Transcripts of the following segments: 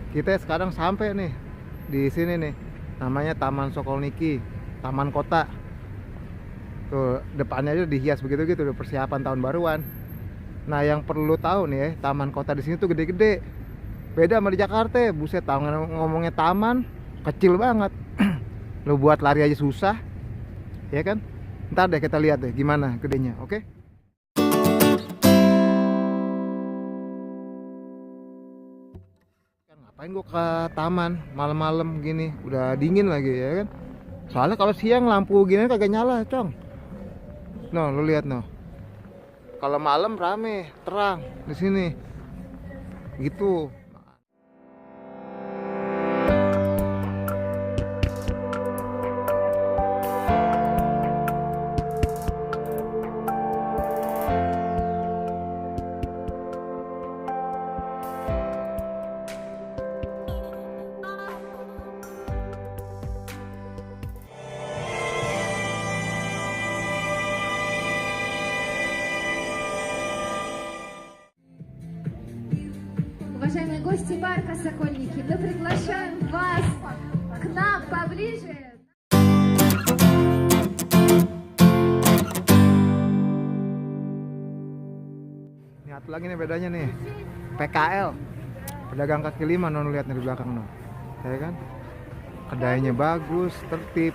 Kita sekarang sampai nih di sini nih. Namanya Taman Sokolniki, Taman Kota. Tuh, depannya aja dihias begitu gitu, udah persiapan tahun baruan. Nah, yang perlu tahu nih ya, taman kota di sini tuh gede-gede. Beda sama di Jakarta, buset, tahu ngomongnya taman kecil banget. Lo buat lari aja susah, ya kan? Ntar deh kita lihat deh gimana gedenya, oke? Kan ngapain gua ke taman malam-malam gini, udah dingin lagi ya kan? Soalnya kalau siang lampu gini kagak nyala, cong. No, lo lihat no. Kalau malam rame, terang di sini. Gitu. Уважаемые гости парка Сокольники, мы приглашаем вас к нам поближе. Ini satu lagi nih bedanya nih. PKL, pedagang kaki lima, non, lihat nih di belakang non. Ya kan? Kedainya bagus, tertib.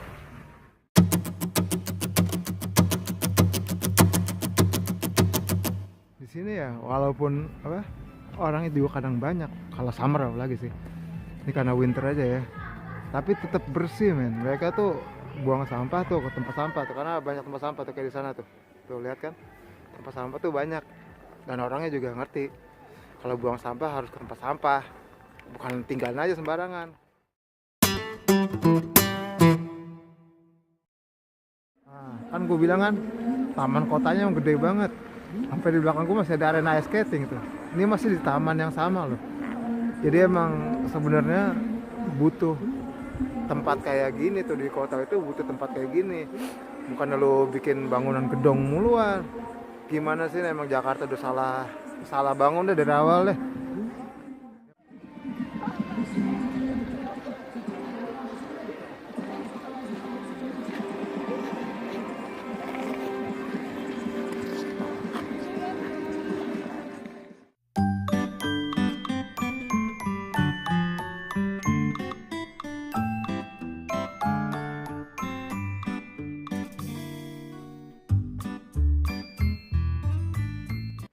Di sini ya, walaupun apa orangnya juga kadang banyak, kalau summer lagi sih. Ini karena winter aja ya. Tapi tetap bersih men. Mereka tuh buang sampah tuh ke tempat sampah tuh, karena banyak tempat sampah tuh kayak di sana tuh. Tuh lihat kan? Tempat sampah tuh banyak. Dan orangnya juga ngerti kalau buang sampah harus ke tempat sampah, bukan tinggalin aja sembarangan. Nah, kan gue bilang kan taman kotanya yang gede banget, sampai di belakang gue masih ada arena ice skating tuh. Ini masih di taman yang sama loh. Jadi emang sebenarnya butuh tempat kayak gini tuh, di kota itu butuh tempat kayak gini, bukan lo bikin bangunan gedong muluan. Gimana sih, emang Jakarta udah salah bangun deh dari awal deh.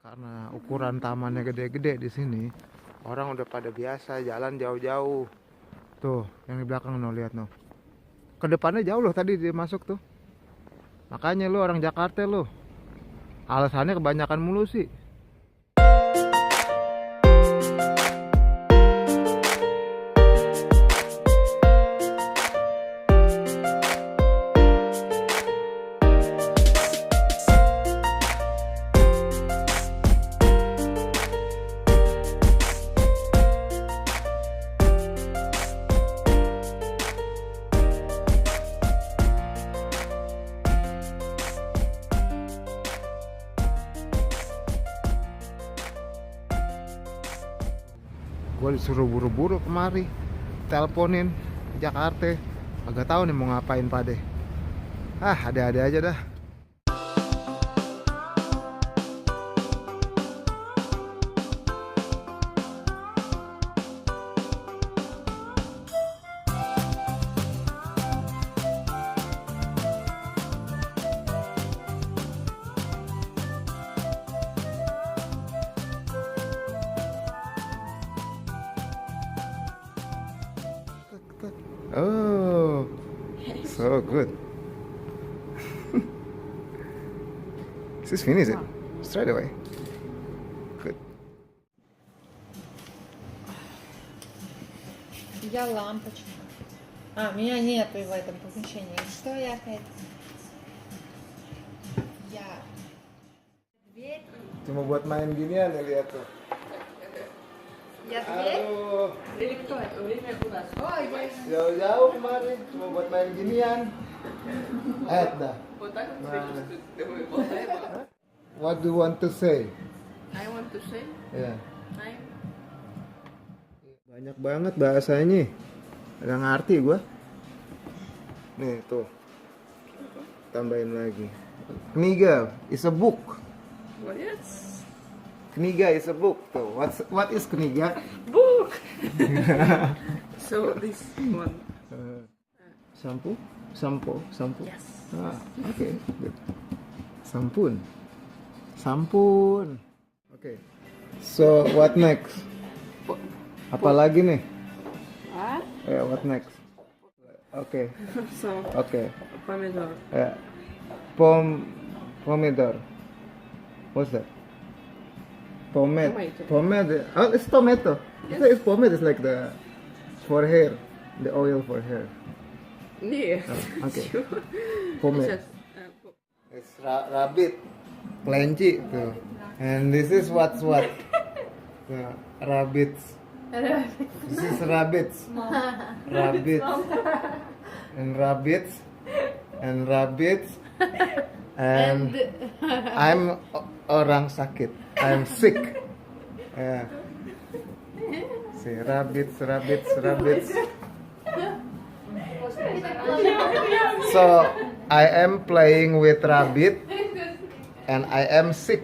Karena ukuran tamannya gede-gede di sini, orang udah pada biasa jalan jauh-jauh. Tuh, yang di belakang no, lihat no. Ke depannya jauh loh tadi dia masuk tuh. Makanya lu orang Jakarta lu. Alasannya kebanyakan mulu sih. Gue disuruh buru-buru kemari, teleponin ke Jakarta, agak tahu nih mau ngapain pade. Ada-ada aja dah. Oh, so good. This is finished it straight away. Good. Я лампочка. Меня нету в этом помещении. Что я опять? Я. Дверь. Cuma buat main ginian ya, lihat tuh. Я дверь? Aduh, Или кто это? Время куда? Ой, jauh-jauh kemarin cuma buat main ginian. Dah. Nah. What do you want to say? I want to say Ya. I'm Banyak banget bahasanya. Gak ngerti gua. Nih tuh. Tambahin lagi. Kniga is a book. What is? Kniga is a book. Tuh, what is kniga? Book! So this one. Sampo? Sampo? Sampo? Yes. Ah, okay. Good. Sampun. Sampun. Okay. So, what next? Apa lagi nih? What? Yeah, what next? Okay. So, Okay. pomidor. Yeah. Pomidor. What's that? Pomade. Tomato. Pomade. Oh, it's tomato. It's pomade. It's like the for hair, the oil for hair. Yeah. Oh, okay. Pomade. Just, It's rabbit, kelinci tuh. And this is what? The rabbits. This is rabbits. Rabbits. And rabbits. And rabbits. And I'm orang sakit. I'm sick. Yeah. See, rabbits. So I am playing with rabbit, and I am sick.